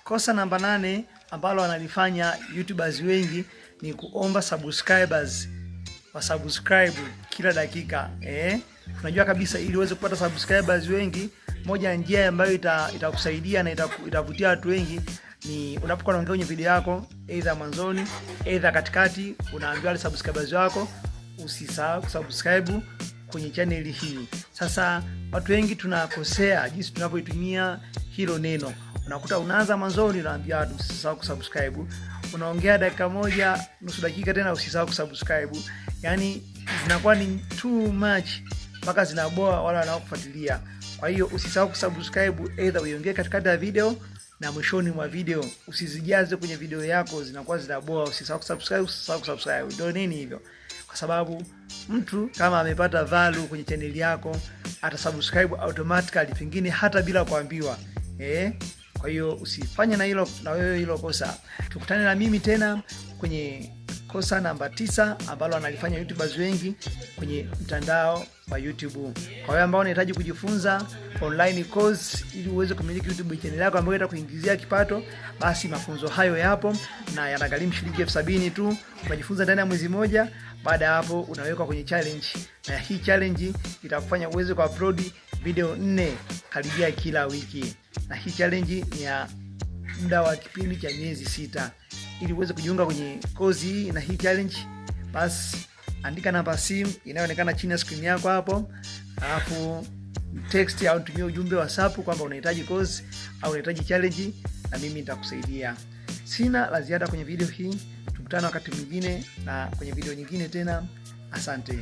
Kosa namba 8 ambalo wanalifanya YouTubers wengi ni kuomba subscribers wa subscribe kila dakika. Unajua kabisa ili uweze kupata subscribers wengi, moja ya njia ambayo itakusaidia na itavutia watu wengi ni unapokuwa unaongea kwenye video yako, either mwanzoni, either katikati, unaambia wale subscribers wako usisahau kusubscribe kwenye channel hii. Sasa watu wengi tunakosea jinsi tunavyoitumia hilo neno. Unakuta unaanza mwanzoni unaambia watu usisahau kusubscribe, unaongea dakika moja nusu dakika tena usisahau kusubscribe. Yani zinakuwa ni too much mpaka zinaboa wale wanaokufuatilia. Kwa hiyo usisahau kusubscribe, either uiongee katikati ya video na mwishoni mwa video, usizijaze kwenye video yako, zinakuwa zinaboa. Usisahau kusubscribe, usisahau kusubscribe. Ndio nini hivyo? Kwa sababu mtu kama amepata value kwenye channel yako atasubscribe automatically, pengine hata bila kuambiwa. Kwa hiyo usifanye na hilo na wewe hilo kosa. Tukutane na mimi tena kwenye kosa namba 9 ambalo analifanya YouTubers wengi kwenye mtandao wa YouTube. Kwa wewe ambao unahitaji kujifunza online course ili uweze kumiliki YouTube channel yako ambayo itakuingizia kipato, basi mafunzo hayo yapo na yanagharimu shilingi 70,000 tu. Unajifunza ndani ya mwezi mmoja. Baada ya hapo unawekwa kwenye challenge, na hii challenge itakufanya uweze kuupload video 4 karibia kila wiki, na hii challenge ni ya muda wa kipindi cha miezi 6. Ili uweze kujiunga kwenye kozi hii na hii challenge, basi andika namba simu inayoonekana chini ya screen yako hapo, alafu text au tumie ujumbe wa WhatsApp kwamba unahitaji kozi au unahitaji challenge, na mimi nitakusaidia. Sina la ziada kwenye video hii. Tukutane wakati mwingine na kwenye video nyingine tena. Asante.